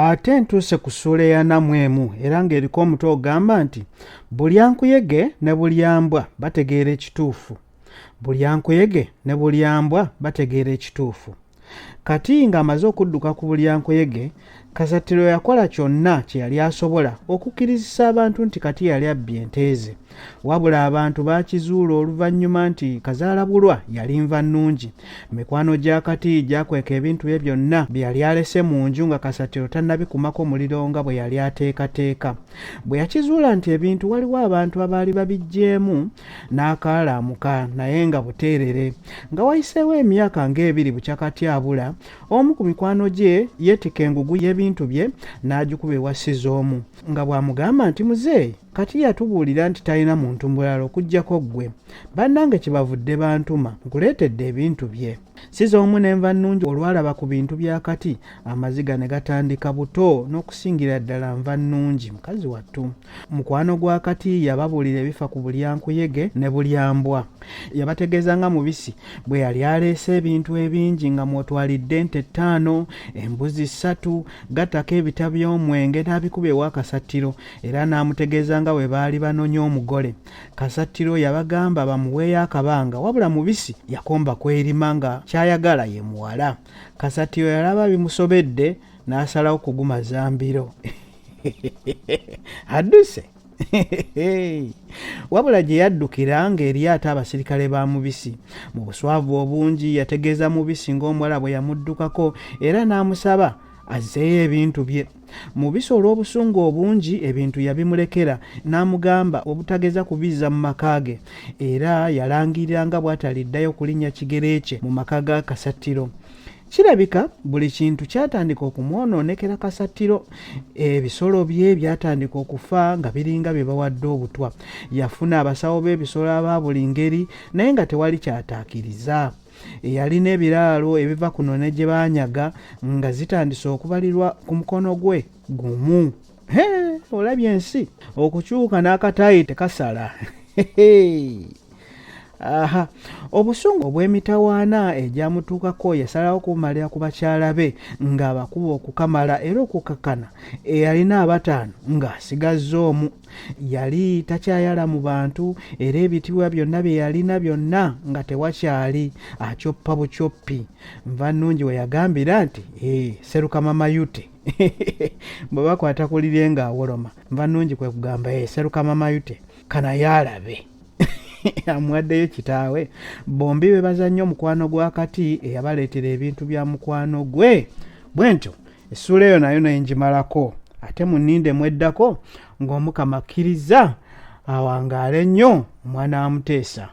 Ate ntuuse ku ssuula ey'ana mu emu era ng'eriko omutwe ogugamba nti, Bulyankuyege ne Bulyambwa bategeera ekituufu. Bulyankuyege ne Bulyambwa bategeera ekituufu. Kati ng'amaze okudduka ku Bulyankuyege, Kasattiro yakola kyonna kye yali asobola okukkirizisa abantu nti Kati yali abbye ente ze. Wabula abantu baakizuula oluvannyuma nti Kazaalabulwa yali nvannungi. Mikwano gya Kati gyakweka ebintu bye byonna bye yali alese mu nju nga Kasattiro tannabikumako muliro nga bwe yali ateekateeka. Bwe yakizuula nti ebintu waliwo abantu abaali babiggyeemu n'akaalaamuka naye nga buteerere. Nga wayiseewo emyaka ng'ebiri bukya Kati abula, omu ku mikwano gye yeetikka engugu y'ebintu bye n'agikuba ewa Ssizoomu nga bw'amugamba nti muzeeyi Kati yatubuulira nti talina muntu mulala okuggyako ggwe. Bannange kyebavudde bantuma nkuleetedde ebintu bye. Sizoomu ne Nvannungi olwalaba ku bintu bya Kati, amaziga ne gatandika buto n'okusingira ddala Nvannungi mukazi wattu. Mukwano gwa Kati yababuulira ebifa ku Bulyankuyege ne Bulyambwa. Yabategeeza nga Mubisi bwe yali aleese ebintu ebingi nga mw'otwalidde ente ttaano, embuzi ssatu, gattako ebita by'omwenge n'abikuba ewa Kasattiro era n'amutegeeza nga bwe baali banonya omugole. Kasattiro yabagamba bamuweeyo akabanga wabula Mubisi yakomba kwerima nga ky'ayagala ye muwala. Kasattiro yalaba bimusobedde n'asalawo kugumaza mbiro. Adduse! Wabula gye yaddukira ng'eriyo ate abasirikale ba Mubisi. Mu buswavu obungi yategeeza Mubisi ng'omuwala bwe yamuddukako era n'amusaba azzeeyo ebintu bye. Mubisi olw'obusungu obungi ebintu yabimulekera n'amugamba obutageza kubizza mu maka ge era yalangirira nga bw'ataliddayo kulinnya kigere kye mu maka ga Kasattiro. Kirabika buli kintu kyatandika okumwonoonekera Kasattiro. Ebisolo bye byatandika okufa nga biringa bye bawadde obutwa. Yafuna abasawo b'ebisolo aba buli ngeri naye nga tewali ky'ataakiriza. Eyalina ebiraalo ebiva kuno ne gye baanyaga nga zitandise okubalirwa ku mukono gwe gumu. He, olabye ensi okukyuka n'akataayi tekasala. Aha, obusungu obw'emitawaana egyamutuukako yasalawo kubumalira ku bakyala be ng'abakuba okukamala era okukakkana eyalina abataano ng'asigazza omu. Yali takyayala mu bantu era ebitiibwa byonna bye yalina byonna nga tewakyali, akyoppa bukyoppi. Nvannungi we yagambira nti, Ee, Sserukama Mayute. Bwe bakwata ku lirye ng'awoloma. Nvannungi kwe kugamba, Ee, Sserukama Mayute, kanaye alabe. Amuwaddeyo kitaawe. Bombi beebaza nnyo mukwano gwa Kati eyabaleetera ebintu bya mukwano gwe. Bwentyo Essuula eyo nayo ne ngimalako ate munninde mweddako ng'Omukama akkirizza. Awangaale nnyo omwana wa Muteesa.